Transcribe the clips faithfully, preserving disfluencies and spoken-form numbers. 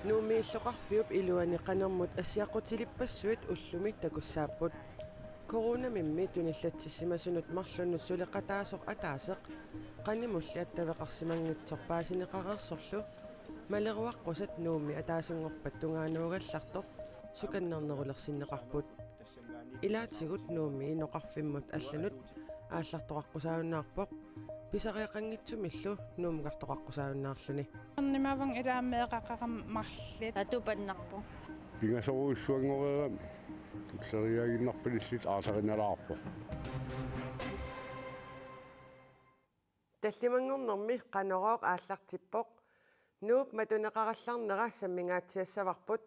Nuummi illoqarfiup iluani qanermut assiaqquttilippassuit ullumi takussaapput. Coronamimmi tunillatsissimasunut marlunnut suleqataasoq ataaseq qanimulli attaveqarsimanngitsoq paasineqareersorlu maleruaqqusat Nuummi ataasinngorpat tungaanuugallartoq sukannernerulersinneqarput. Ilaatigut Nuummi inoqarfimmut allanut aallartoqaqqusaajunnaarpoq, pisariaqanngitsumillu Nuummukartoqaqqusaajunnaarluni. Nunavang ilaammeeqaqaram marlit. Atupannarpoq. Pingasorujussuanngoreerami. Tulleriiaaginnarpalillutik aasarinnalaarpoq. Tallimanngornermi Qanorooq aallartippoq. Nuup matuneqarallarnera sammingaatsiassavarput.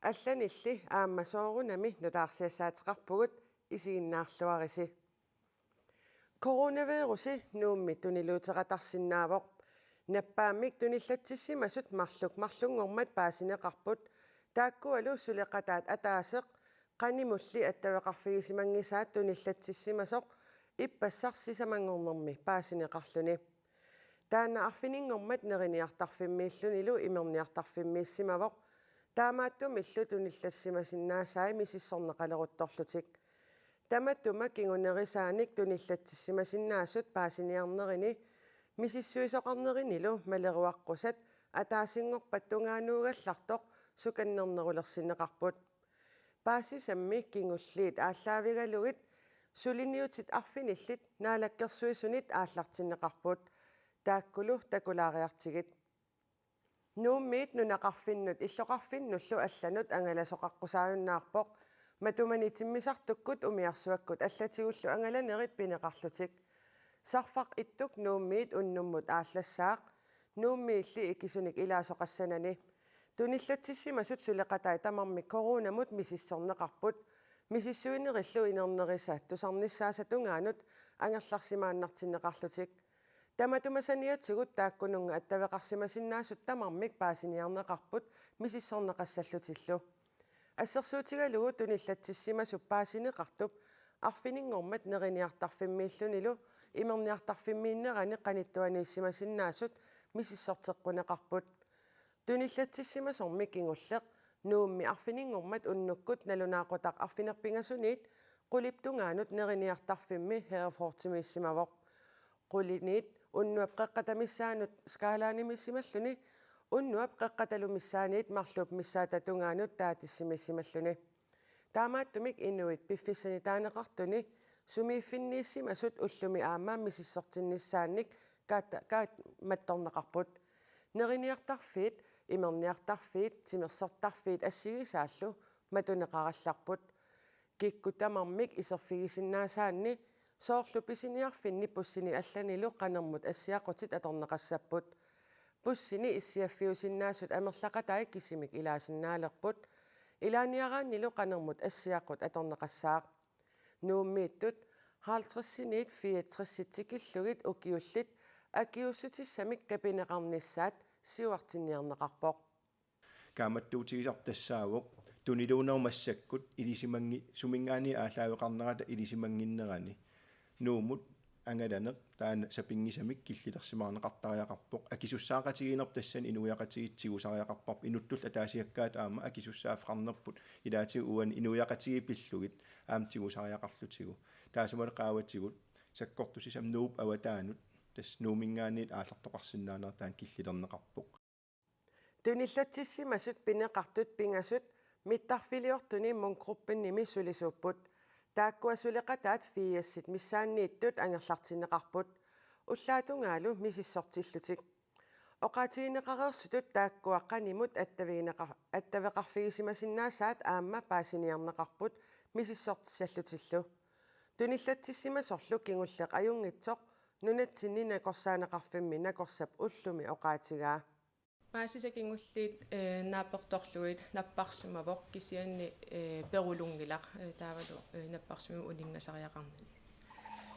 Allanilli aamma soorunami nutaarsiassaateqarpugut, isiginnaarluarisi. Coronavirusi Nuummi tuniluuteqatarsinnaavoq. Nappaammik tunillatsissimasut marluk marlunngormat paasineqarput. Taakkualu suleqataat ataaseq qanimulli attaveqarfigisimanngisaat tunillatsissimasoq ippassaq sisamanngornermi paasineqarluni. Taanna arfininngormat neriniartarfimmiillunilu imerniartarfimmiissimavoq. Taamaattumillu tunillatsissimasinnaasai misissorneqaleruttorlutik. Tamatuma kingunerisaanik tunillatsissimasinnaasut paasiniarnerini misissuisoqarnerinilu maleruaqqusat ataasinngorpat tungaanuugallartoq sukannernerulersinneqarput. Paasisammi kingulliit aallaavigalugit suliniutit arfinillit Naalakkersuisunit aallartinneqarput. Taakkulu takulaariartigit. Nuummiit nunaqarfinnut illoqarfinnullu allanut angalasoqaqqusaajunnaarpoq. Matumani timmisartukkut umiarsuakkut allatigullu angalanerit pineqarlutik. Sarfaq ittuk Nuummiit unnummut aallassaaq. Nuummiilli ikisunik ilaasoqassanani. Tunillatsissimasut suleqatai tamarmik coronamut misissorneqarput. Misissuinerillu inernerisa tusarnissaasa tungaanut angerlarsimaannartinneqarlutik. Tamatuma saniatigut taakkununnga attaveqarsimasinnaasut tamarmik paasiniarneqarput misissorneqassallutillu. Assersuutigalugu tunillatsissimasup paasineqartup arfininngormat neriniartarfimmiillunilu imerniartarfimmiinnerani qanittuaniissimasinnaasut misissorteqquneqarput. Tunillatsissimasormi kingulleq Nuummi arfininngormat unnukkut nalunaaqutaq arfineq-pingasuniit qulip tungaanut neriniartarfimmi Herefordimiissimavoq. Quliniit unnuap qeqqata missaanut Skalaanimiissimalluni, unnuap qeqqatalu missaaniit marluup missaata tungaanut Taatissimiissimalluni. Taamaattumik inuit piffissani taaneqartuni sumiiffinniissimasut ullumi aamma misissortinnissaannik kaat-, kaammattorneqarput. Neriniartarfiit, imerniartarfiit, timersortarfiit assigisaallu matuneqarallarput. Kikkut tamarmik iserfigisinnaasaanni, soorlu pisiniarfinni bussini allanilu qanermut assiaqutit atorneqassapput. Bussini issiaffiusinnaasut amerlaqatai kisimik ilaasinnaalerput. Ilaaniaraannilu qanermut assiaqut atorneqassaaq. Nuummiittut halvtredsiniit fireogtressit tikillugit ukiullit akiuussutissamik kapineqarnissaat siuartinniarneqarpoq. Kaammattuutigisarput tassaavoq tuniluunerup massakkut ilisimanngi-, suminngaanniit aallaaveqarnerata ilisimannginnerani Nuummut angalaneq taanna sapinngisamik killilersimaarneqartariaqarpoq. Akisussaaqatigiinnerput tassani inuiaqatigiit tigusariaqarparput. Inuttullu ataasiakkaat aamma akisussaaffeqarnerput, ilaatigut uani inuiaqatigiit pillugit aamma tigusariaqarlutigu. Taassumalu qaavatigut sakkortusisamik Nuup avataanut tassa Nuumminngaanniit aallartoqarsinnaanera taanna killilerneqarpoq. Tunillatsissimasut pineqartut pingasut mittarfiliortuni Munk Gruppenimi sulisuupput. Taakkua suleqataat firsit missaanniittut angerlartinneqarput. Ullaatungaalu misissortillutik. Oqaatigineqareersutut taakkua qanimut attavigineqa-, attaveqarfigisimasinnaasai aamma paasiniarneqarput misissortissallutillu. Tunillatsissimasorlu kingulleq ajunngitsoq nunatsinni nakorsaaneqarfimmi nakorsap ullumi oqaatigaa. Paasisat kingulliit, eh, naapertorlugit napparsimavoq, kisianni, eh, perulunngilaq, eh, taavalu, eh, napparsimavoq uninngasariaqarnani.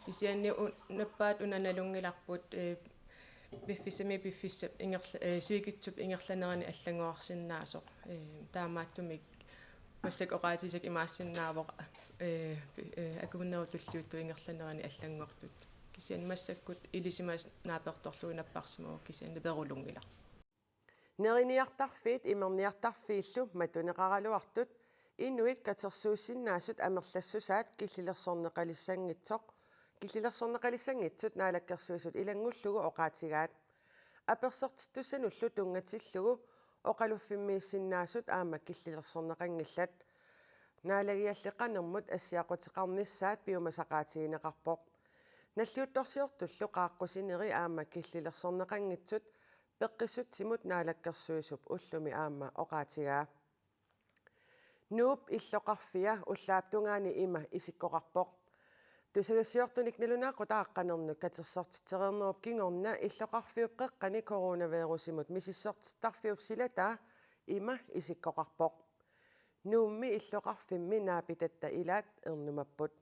Kisianni u-, nappaat una nalunngilarput, eh, piffissami piffissap ingerla-, eh, sivikitsup ingerlanerani allanngorarsinnaasoq, eh, taamaattumik massakkut oqaatigisakka imaassinnaavoq, eh, pi-, eh, akunnerup tulliuttup ingerlanerani allanngortut. Kisianni massakkut ilisimasat naapertorlugit napparsimavoq, kisianni perulunngilaq. Neriniartarfiit imerniartarfiillu matuneqaraluartut inuit katersuussinnaasut amerlassusaat killilersorneqalissanngitsoq, killilersorneqalissanngitsut Naalakkersuisut ilanngullugu oqaatigaat. Apersortittussanullu tunngatillugu oqaluffimmiissinnaasut aamma killilersorneqanngillat. Naalagialli qanermut assiaquteqarnissaat piumasaqaatigineqarpoq. Nalliuttorsiortullu qaaqqusineri aamma killilersorneqanngitsut peqqissutsimut Naalakkersuisup ullumi aamma oqaatigaa. Nuup illoqarfia ullaap tungaani ima isikkoqarpoq. Tusagassiortunik nalunaaqutaq qanermut katersortitsereernerup kingorna illoqarfiup qeqqani coronavirusimut misissortittarfiup silataa ima isikkoqarpoq. Nuummi illoqarfimmi naapitatta ilaat ernumapput.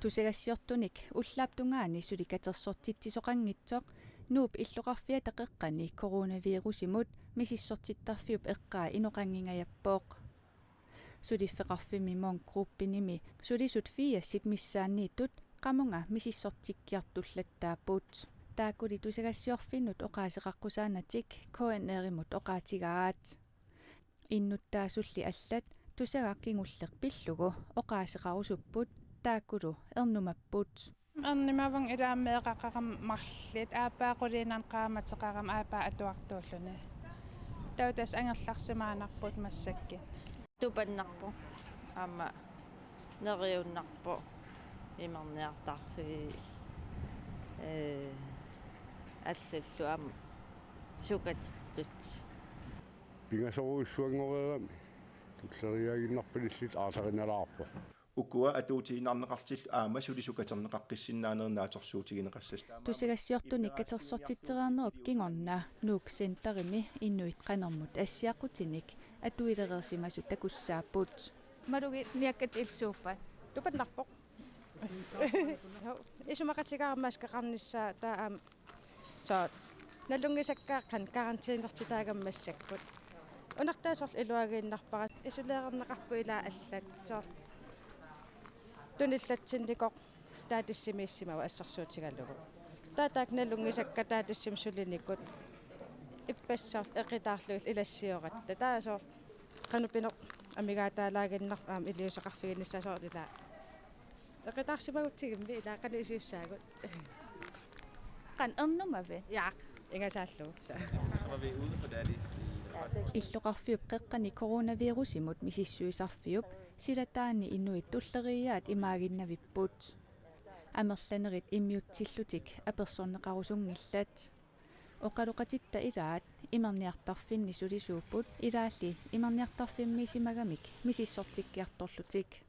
Tusagassiortunik ullaap tungaani suli katersortitsisoqanngitsoq Nuup illoqarfiata qeqqani coronavirusimut misissortittarfiup eqqaa inoqanngingajappoq. Suliffeqarfimmi Munk Gruppinimi sulisut firsit missaanniittut qamunga misissortikkiartullattaapput. Taakkuli tusagassiorfinnut oqaaseqaqqusaanatik K N R-imut oqaatigaat. Innuttaasulli allat tusagaq kingulleq pillugu oqaaseqarusupput, taakkulu ernumapput. Ernumavunga ilaa meeqqaqarama marluk, aappaa quliinnarni qaammateqarama aappaa atuartuulluni. Taava tassa angerlarsimaannarpugut massakkut. Tupannarpoq. Aamma neriunnarpoq. Imerniartarfii. Ee, allallu aamma sukatertut. Pingasorujussuanngoreerami. Tulleriiaaginnarpalilluta aasaqinalaarpoq. Ukua atuutiinnarneqartut aamma suli sukaterneqaqqissinnaanerit naatsorsuutigineqassasoq. Tusagassiortunik katersortitsereernerup kingorna Nuuk Centerimi inuit qanermut assiaqutinik atuilereersimasut takussaapput. Malugit niakkat ilsuuppat. Tupannarpoq. Isumaqatigaara maskeqarnissaa taava aamma soorlu nalunngisakka qanoq karantænertitaagami massakkut. Unartaa soorlu iluagiinnarpara, isoleerneqarput ilaa allat soorlu tunillatsinnikoq taava tassimiissimavoq assersuutigalugu. Taava taakku nalunngisakka taava tassami sulinikut ippassaq soorlu eqitaarlugit ilassiooratta. Taava soorlu qanoq pineq amigaataalaaginnarpoq aamma iliuuseqarfiginissaa soorlu ilaa. Eqitaarsimagutsigimmi ilaa qanoq iliussaagut. Qanoq ernumavit? Ja, ingasaallugu. Så er vi ude for daddies i Illoqarfiup qeqqani coronavirusimut misissuisarfiup silataani inuit tulleriiaat imaaginnavipput. Amerlanerit immiutsillutik apersorneqarusunngillat. Oqaloqatitta ilaat imerniartarfinni sulisuupput ilaalli imerniartarfimmiisimagamik misissortikkiartorlutik.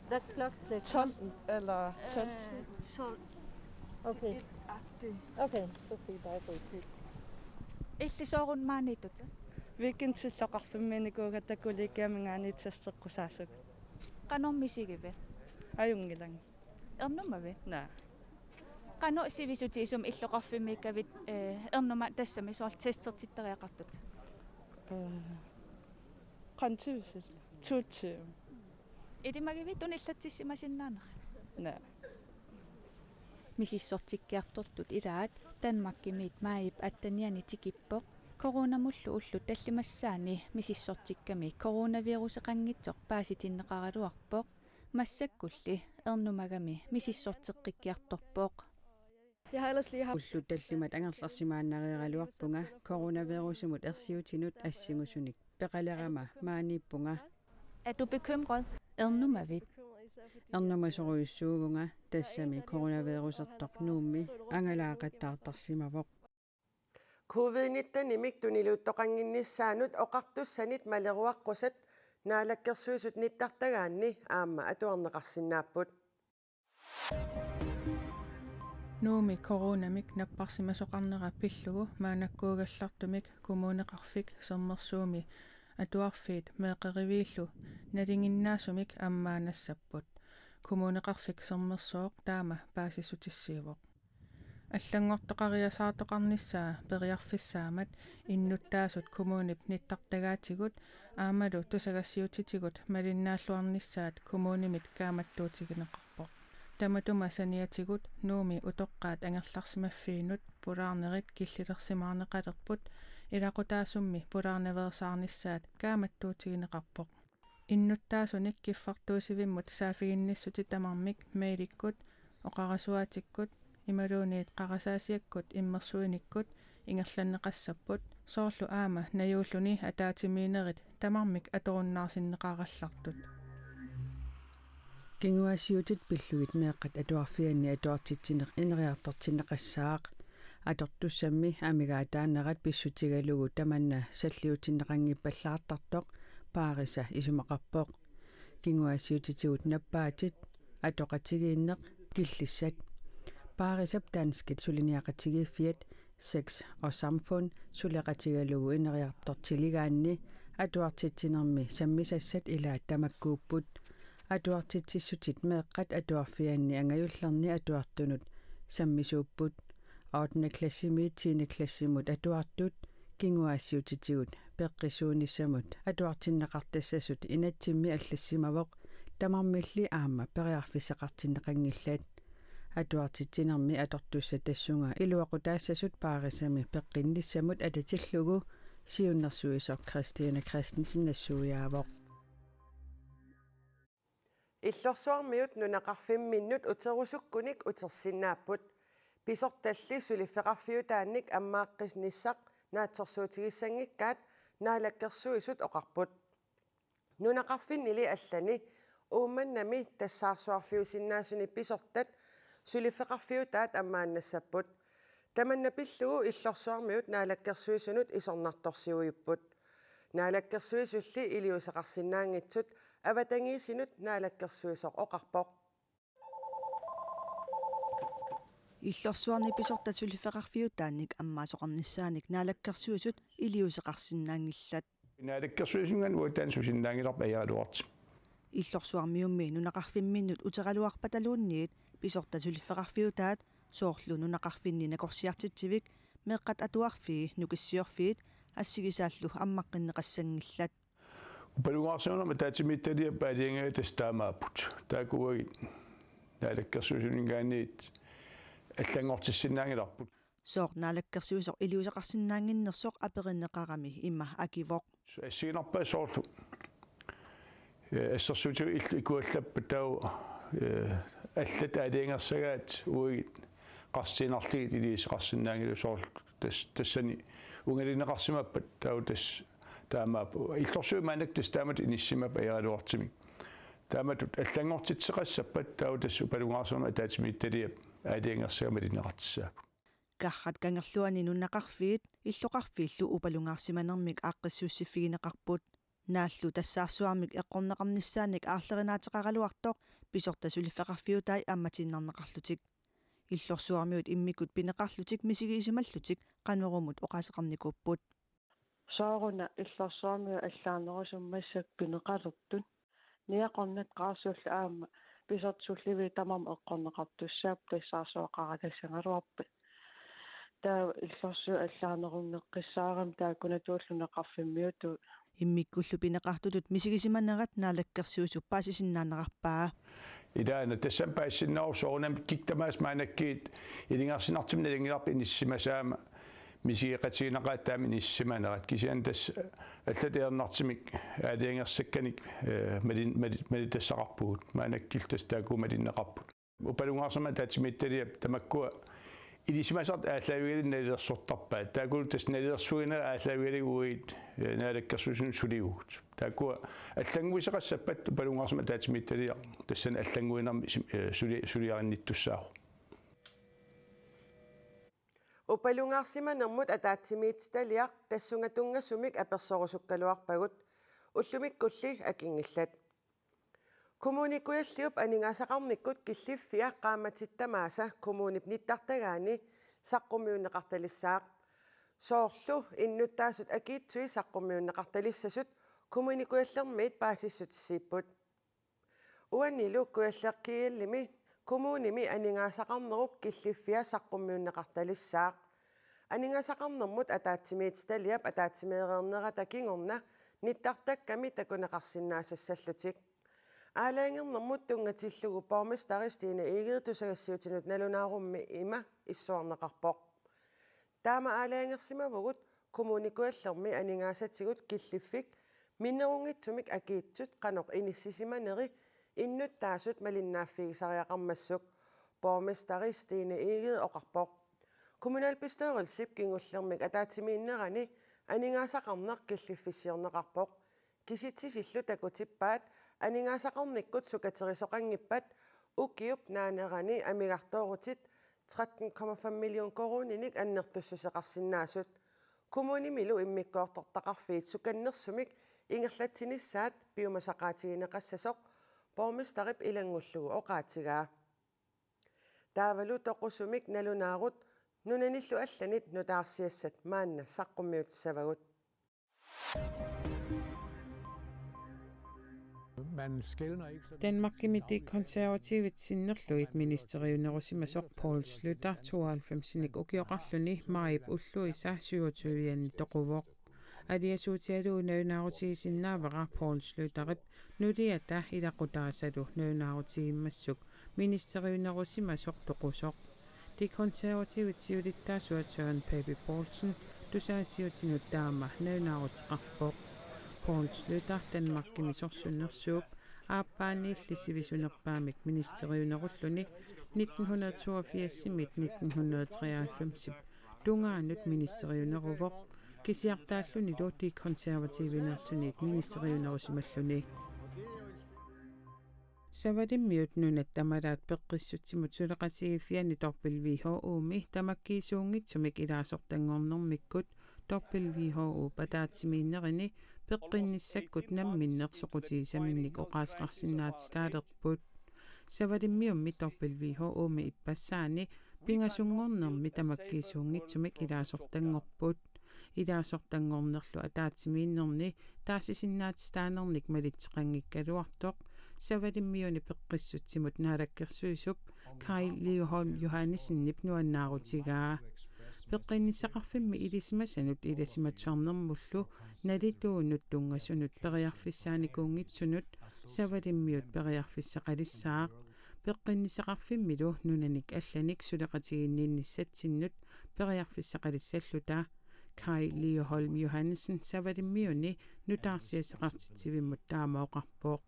That clock's like tolv, eller tolv. Øh, tolv. Okay. Et-agtigt. Okay, så skal I bare gå i kø. Illit sooruna maaniittut? Weekendillu illoqarfimmiinnikuugatta kollegiaminngaanniit testeqqusaassagut. Qanormi isigivit? Ajunngilanga. Ernumavit? Naa. Qanoq sivisutigisumik illoqarfimmiikkavit, eh, ernummat tassami soorlu testertittariaqartutit? Øh, qanoq sivisut? To timer. Ilimagivit tunillatsissimasinnaanerit? Naa. Misissortikkiartortut ilaat Danmarkimiit maajip attenianni tikippoq, coronamullu ullut tallimassaanni misissortikkami coronaviruseqanngitsoq paasitinneqaraluarpoq, massakkulli ernumagami misissorteqqikkiartorpoq. Ullut tallimat angerlarsimaannareeraluarpunga coronavirusimut ersiutinut assigusunik. Peqalerama maaniippunga. Er du bekymret? Ernumavit? Ernumasorujussuuvunga, tassami coronavirusertoq Nuummi angalaaqattaartarsimavoq. Covid nitten-imik tuniluuttoqannginnissaanut oqartussanit maleruaqqusat Naalakkersuisut nittartagaanni aamma atuarneqarsinnaapput. Nuummi coronamik napparsimasoqarnera pillugu maanakkuugallartumik Kommuneqarfik Sermersuumi atuarfiit meeqqeriviillu nalinginnaasumik ammaannassapput. Kommuneqarfik Sermersooq taama paasissutissiivoq. Allanngortoqariasaartoqarnissaa periarfissaammat innuttaasut kommunip nittartagaatigut aammalu tusagassiutitigut malinnaalluarnissaat kommunimit kaammattuutigineqarpoq. Tamatuma saniatigut Nuummi utoqqaat angerlarsimaffiinut pulaarnerit killilersimaarneqalerput, ilaqutaasummi pulaarnaveersaarnissaat kaammattuutigineqarpoq. Innuttaasunik kiffartuussivimmut saaffiginnissutit tamarmik mailikkut, oqarasuaatikkut imaluunniit qarasaasiakkut immersuinikkut ingerlanneqassapput, soorlu aamma najuulluni ataatsimiinnerit tamarmik atorunnaarsinneqarallartut. Kinguaassiuutit pillugit meeqqat atuarfianni atuartitsineq ineriartortinneqassaaq. Atortussammi amigaataanerat pissutigalugu tamanna salliutinneqanngippallaartartoq Paarisa isumaqarpoq. Kinguaassiuutitigut nappaatit, atoqatigiinneq, killissat. Paarisap danskit suliniaqatigiiffiat Sex og Samfund suleqatigalugu ineriartortiligaanni atuartitsinermi sammisassat ilaat tamakkuupput. Atuartitsissutit meeqqat atuarfianni angajullerni atuartunut sammisuupput. Ottende klassimiit tiende klassimut atuartut kinguaassiuutitigut peqqissuunissamut atuartinneqartassasut inatsimmi allassimavoq, tamarmilli aamma periarfissaqartinneqanngillat. Atuartitsinermi atortussat tassunga iluaqutaassasut Paarisami peqqinnissamut atatillugu siunnersuisoq Christine Christensen nassuiaavoq. Illorsuarmiut nunaqarfimminnut uterusukkunik utersinnaapput. Pisortalli suliffeqarfiutaannik ammaaqqinissaq naatsorsuutigissanngikkaat Naalakkersuisut oqarput. Nunaqarfinnili allani Uummannami tassaarsuarfiusinnaasuni pisortat suliffeqarfiutaat ammaannassapput. Tamanna pillugu Illorsuarmiut Naalakkersuisunut isornartorsiuiupput. Naalakkersuisulli iliuuseqarsinnaanngitsut avatangiisinut naalakkersuisoq oqarpoq. Illorsuarmi pisortat suliffeqarfiutaannik ammaasoqarnissaanik Naalakkersuisut iliuuseqarsinnaanngillat. Naalakkersuisungaanniit uattaaq susinnaanngilarput ajoraluartumik. Illorsuarmiummi nunaqarfimminnut uteraluarpataluunniit pisortat suliffeqarfiutaat, soorlu nunaqarfinni nakorsiartitsivik, meeqqat atuarfii, nukissiorfiit assigisaallu ammaqqinneqassanngillat. Upalungaarsimanermut ataatsimiititaliap aalajangigaat tassa taamaapput. Taakku uagut Naalakkersuisuninngaanniit allanngortissinnaanngilarput. Sooq Naalakkersuisoq iliuuseqarsinnaannginnersoq aperineqarami ima akivoq. Assigiinnarpaat soorlu, eh, assersuutigalugu illut ikuallappat taava, eh, allat aalajangersagaat uagut qarsitiinnarlugit iliuuseqarsinnaanngillat soorlu tas-, tassani ungalineqarsimappat taava tassa taamaapput. Illorsuit maannakkut tassa taamatut inissisimappat ajoraluartumik. Taamatut allanngortitseqassappat taava tassa upalungaarsimanermut ataatsimiititaliap aalajangersagaq malinneqartussaapput. Karrat Kangerluani nunaqarfiit illoqarfiillu upalungaarsimanermik aaqqissuussiffigineqarput. Naallu tassaarsuarmik eqqorneqarnissaanik aarlerinaateqaraluartoq pisortat suliffeqarfiutai ammatiinnarneqarlutik. Illorsuarmiut immikkut pineqarlutik misigisimallutik Qanorumut oqaaseqarnikuupput. Sooruna Illorsuarmiut allaanerusumik massakkut pineqalertut. Niaqornat qaarsuulli aamma pisortat sulliviit tamarmik eqqorneqartussaapput tassaarsuaqaratassagaluarpat. Taava illorsuit allaanerunneqqissaarami taakkunatuullu nunaqarfimmiutut. Immikkullu pineqartutut misigisimanerat Naalakkersuisup paasisinnaanerarpaa. Ilaana tassami paasisinnaavoq soorunami kikkut tamaasa maannakkut ilungersunartumik nalunngilarput inissisimasaama misigeqatigineqaat taama inissisimanerat. Kisianni tassa allatut ajornartumik aalajangersakkanik, eh, malin-, mali-, malitassaqarpugut. Maannakkut tassa taakku malinneqarput. Upalungaarsimanermut ataatsimiititaliap tamakkua ilisimasartut aallaavigalugit nalilersortarpaat. Taakku tassa nalilersuinerit aallaavigalugit uagut, eh, Naalakkersuisunut sulivugut. Taakkua allannguisoqassappat upalungaarsimanermut ataatsimiititaliaq tassani allannguinermi sim-, eh, suli-, suliarinnittussaavoq. Upalungaarsimanermut ataatsimiititaliaq tassunga tunngasumik apersorusukkaluarpagut, ullumikkulli akinngillat. Kommune Kujalliup aningaasaqarnikkut killiffia qaammatit tamaasa kommunip nittartagaani saqqummiunneqartalissaaq. Soorlu innuttaasut akiitsui saqqummiunneqartalissasut Kommune Kujallermiit paasissutissiipput. Uanilu Kujalleq G L-imi kommunimi aningaasaqarnerup killiffia saqqummiunneqartalissaaq. Aningaasaqarnermut ataatsimiititaliap ataatsimeereernerata kingorna nittartakkami takuneqarsinnaasassallutik. Aalajangernermut tunngatillugu borgmesteri Stine Egede tusagassiutinut nalunaarummi ima issuarneqarpoq. Taama aalajangersimavugut Kommune Kujallermi aningaasatigut killiffik minnerunngitsumik akiitsut qanoq inissisimaneri innuttaasut malinnaaffigisariaqarmassuk, borgmesteri Stine Egede oqarpoq. Kommunalbestyrelsip kingullermik ataatsimiinnerani aningaasaqarneq killiffissiorneqarpoq. Kisitsisillu takutippaat aningaasaqarnikkut sukaterisoqanngippat ukiup naanerani amigartoorutit tretten komma fem million koruuninik annertussuseqarsinnaasut. Kommunimilu immikkoortortaqarfiit sukannersumik ingerlatsinissaat piumasaqaatigineqassasoq borgmesterip ilanngullugu oqaatigaa. Taavalu toqusumik nalunaarut nunanillu allanit nutaarsiassat maanna saqqummiutissavagut. Man skelner ikke så... Danmarkimi De Konservativit sinnerlugit ministeriunerusimasoq Poul Schlüter tooghalvfemsinik ukioqarluni maajip ulluisa syvogtyvianni toquvoq. Aliasuutigalugu nalunaarutigisinnaavara Poul Schlüterip nuliata ilaqutaasalu nalunaarutigimmassuk ministeriunerusimasoq toqusoq. De Konservativit siulittaasuat Søren Pape Poulsen tusagassiutinut taama nalunaaruteqarpoq. Poul Schlüter Danmarkimi sorsunnersuup aappaanniilli sivisunerpaamik ministeriunerulluni nitten hundrede toogfirsimiit nitten hundrede treoghalvfemsip tungaanut ministeriuneruvoq, kisiartaallunilu De Konservativineersuniit ministeriunerusimalluni. Savalimmiut nunat tamalaat peqqissutsimut suleqatigiiffianni W H O-mi tamakkiisuunngitsumik ilaasortanngornermikkut W H O-p ataatsimiinnerini peqqinnissakkut namminneq soqutigisaminnik oqaaseqarsinnaatitaalerput. Savalimmiummi W H O-mi ippassaani pingasunngornermi tamakkiisuunngitsumik ilaasortanngorput. Ilaasortanngornerlu ataatsimiinnerni taasisinnaatitaanernik malitseqanngikkaluartoq Savalimmiuni peqqissutsimut naalakkersuisup Kaj Leo Holm Johannessenip nuannaarutigaa. Peqqinnissaqarfimmi ilisimasanut ilisimatusarnermullu nalituunut tunngasunut periarfissaanikuunngitsunut Savalimmiut periarfissaqalissaaq. Peqqinnissaqarfimmilu nunanik allanik suleqatigiinnissatsinnut periarfissaqalissalluta. Kaj Leo Holm Johannessen Savalimmiuni nutaarsiassaqartitsivimmut taama oqarpoq.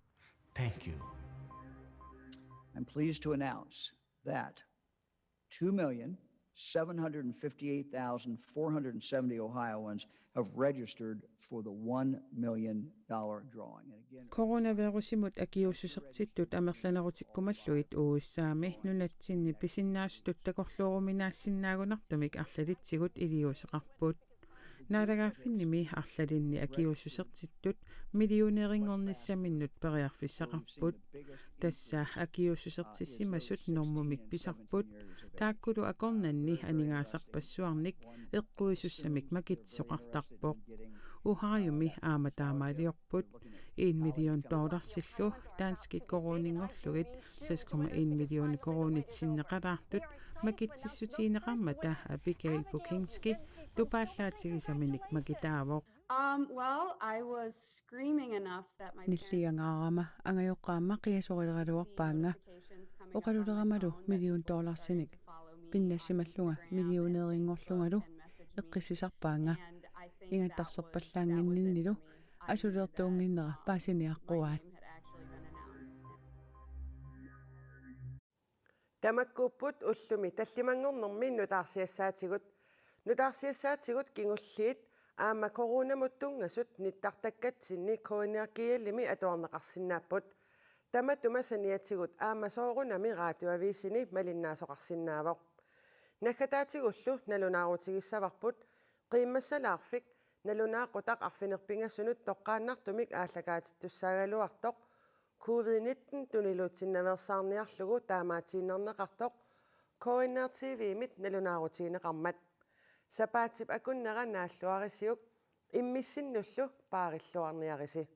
Thank you. I'm pleased to announce that two million seven hundred fifty-eight thousand four hundred seventy Ohioans have registered for the one million dollar drawing. And again, Coronavirusimut akiuussusertittut amerlanerutikkumallugit U S A-mi nunatsinni pisinnaasutut takorlooruminaassinnaagunartumik arlalitsigut iliuuseqarput. Naalagaaffinnimi arlalinni akiuussusertittut millionærinngornissaminnut periarfissaqarput. Tassa akiuussusertissimasut normumik pisarput, taakkulu akornanni aningaasarpassuarnik eqquisussamik makitsisoqartarpoq. Ohiomi aamma taamaaliorput. En million dollarsillu danskit koruuninngorlugit seks komma en million koruunit sinneqalaartut makitsissutigineqarmata Abigail Bukinski tupaallaatigisaminik makitaavoq. Um, well, I was screaming enough that my parents Nilliangaarama angajoqqaama qiasorileraluarpaannga. Oqaluleramalu million dollarsinik pinnassimallunga millionærinngorlungalu eqqissisarpaannga. Ingattarserpallaannginninnilu asuliortuunnginnera paasiniaqquaat. Tamakkuupput ullumi tallimanngornermi nutaarsiassaatigut. Nutaarsiassaatigut kingulliit aamma coronamut tunngasut nittartakkatsinni K N R G L-imi atuarneqarsinnaapput. Tamatuma saniatigut aamma soorunami Radioavisini malinnaasoqarsinnaavoq. Naggataatigullu nalunaarutigissavavut qiimmassalaarfik nalunaaqutaq arfineq-pingasunut toqqaannartumik aallakaatittussaagaluartoq covid nitten tuniluutsinnaveersaarniarlugu taamaatiinnarneqartoq K N R T V-mit nalunaarutigineqarmat. Sapaatip akunnera naalluarisiuk immissinnullu paarilluarniarisi.